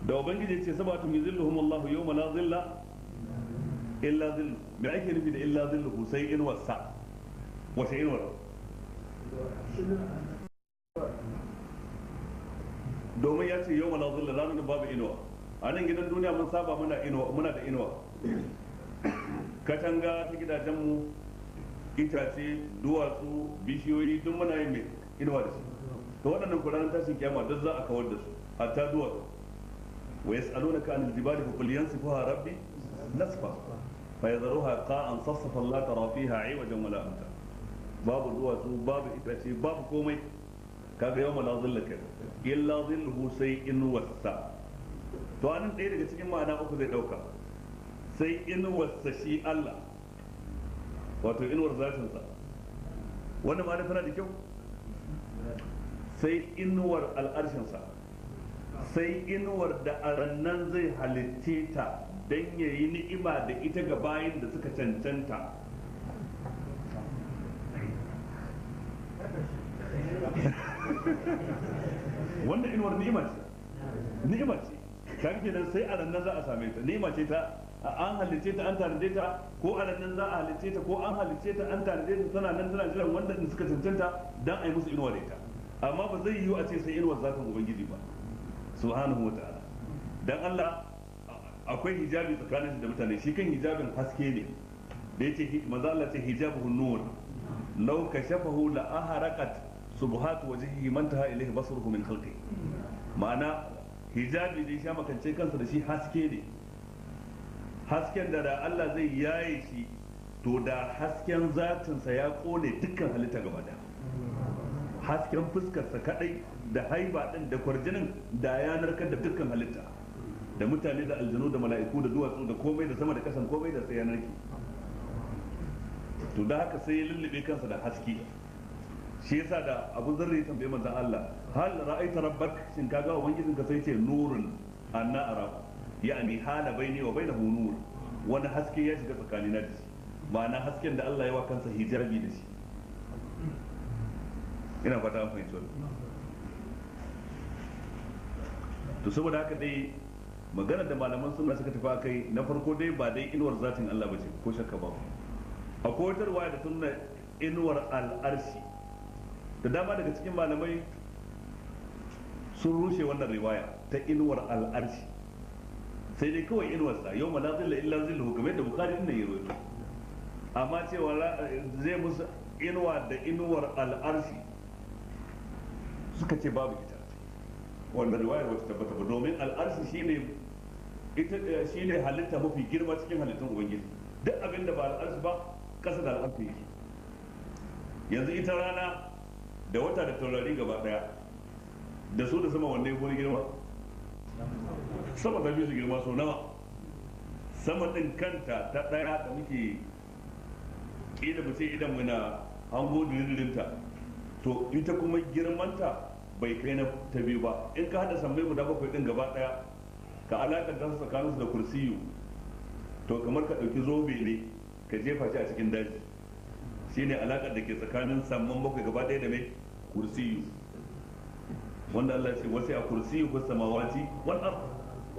Da ubangiji ce sabatun yuzilluhum Allahu yawma la zilla illa zillu. Me ake nufi da illa zilluhu? Sai inuwar sa. Wace inuwar? Domin ya ce yawma la zilla, ranar da babu inuwa. A nan gidan duniya mun saba muna inuwa, muna da inuwa. Katanga ta gidajenmu, itace, duwatsu, bishiyoyi, duk muna yin mai inuwa da su. To waɗannan kuran tashin kiyama duk za a kawar da su, hatta duwatsu. Wa yas'alunaka anil jibali fa qul yansifuha rabbi nasfa fa yadharuha qa'an safsafan la tara fiha 'iwajan wala amta. Babu duwatsu, babu itace, babu komai. Kaga yawma la dhilla kenan, illa dhilluhu, sai inuwarsa. To anan ɗaya daga cikin ma'ana uku zai ɗauka. Sai inuwarsa shi Allah, wato inuwar zatinsa. Wannan ma'ana tana da kyau. Sai inuwar al'arshinsa, sai inuwar da a rannan zai halitce ta don ya yi ni'ima da ita ga bayin da suka cancanta. Wannan inuwar ni'ima ce, ni'ima ce. Kaga kenan sai a rannan za a same ta. Ni'ima ce ta an halicce ta, an tanade ta, ko a rannan za a halicce ta, ko an halicce ta an tanade ta, tana nan tana jiran wanda suka cancanta dan a yi musu inuwa da ita. Amma ba zai yiwu a ce sai inuwar zatin ubangiji ba subhanahu wataala. Dan Allah akwai hijabi tsakanin shi da mutane. Shi kan hijabin haske ne da yace manzo Allah ce hijabuhu nur, law kashafahu la aharaqat subhat wajhihi man taha ilayhi basruhu min khalqi. Ma'ana hijabi da ya sha makance kansa da shi haske ne. Hasken da da Allah zai yaye shi, to da hasken zatinsa ya kone dukkan halitta gaba daya. Hasken fuskarsa kadai da haiba din da kwarjinin da ya narkar da dukkan halitta, da mutane da aljanu da mala'iku da duwatsu da komai da sama da kasan komai da sai ya narke. To da haka sai ya lullube kansa da haske. Shi yasa da Abu Zarri ya tambaye manzon Allah, hal ra'aita rabbak, shin kaga ubangijinka? Sai ce nurun anna ara, yani hala baini wa bainahu nur, wani haske ya shiga tsakanina da shi. Ma'ana hasken da Allah ya wa kansa hijabi da shi. Ina fata an fahimci wannan. To saboda haka dai magana da malaman sunna suka tafi akai na farko dai ba dai inuwar zatin Allah bace, ko shakka ba. Akwai wata ruwaya da sunna inuwar al'arshi. Da dama daga cikin malamai sun rushe wannan riwaya ta inuwar al'arshi, sai dai kawai inuwarsa yau ma la zilla illa zilluhu, kamar yadda Bukhari din ya rawaito. Amma cewa zai musu inuwa da inuwar al'arshi suka ce babu ita. Wannan riwayar wata tabbata ba, domin al'arshi shine ita shine halitta mafi girma cikin halittun ubangiji. Duk abin da ba al'arshi ba kasa da al'arshi yake. Yanzu ita rana da wata da taurari gaba daya da su da sama wanne ko girma? Sama ta fi su girma sau nawa. Sama din kanta ta daya da muke kila mu ce idan muna hango diririnta, to ita kuma girmanta bai kai na ta biyu ba. In ka hada sammai guda bakwai din gaba daya ka alakanta su tsakaninsu da kursiyu, to kamar ka dauki zobe ne ka jefa shi a cikin daji. Shine alakar da ke tsakanin samman bakwai gaba daya da mai kursiyu, wanda Allah ce wasi a kursiyu ko samawati wal ard.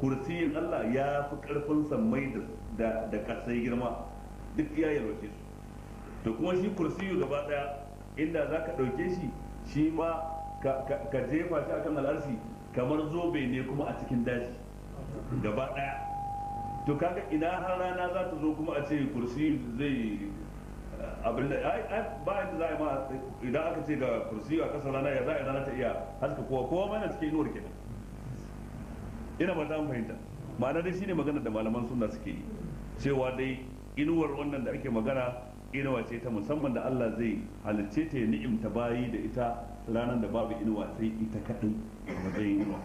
Kursiyin Allah ya fi karfin sammai da da kasai girma, duk ya yalwace su. To kuma shi kursiyu gaba daya inda zaka dauke shi, shi ma ka jefa shi akan al'arshi kamar zobe ne kuma a cikin daji gaba daya. To kaga ina har rana za ta zo kuma a ce kursi zai abin da ba yadda za a yi ma idan aka ce ga kursi a kasar rana, ya za a yi rana ta iya haska kowa, kowa ma yana cikin inuwar kenan. Ina ba ta fahimta. Ma'ana dai shine magana da malaman sunna suke yi, cewa dai inuwar wannan da ake magana inuwa ce ta musamman da Allah zai halicce ta ya ni'imta bayi da ita ranar da babu inuwa sai ita kaɗai a matsayin inuwa.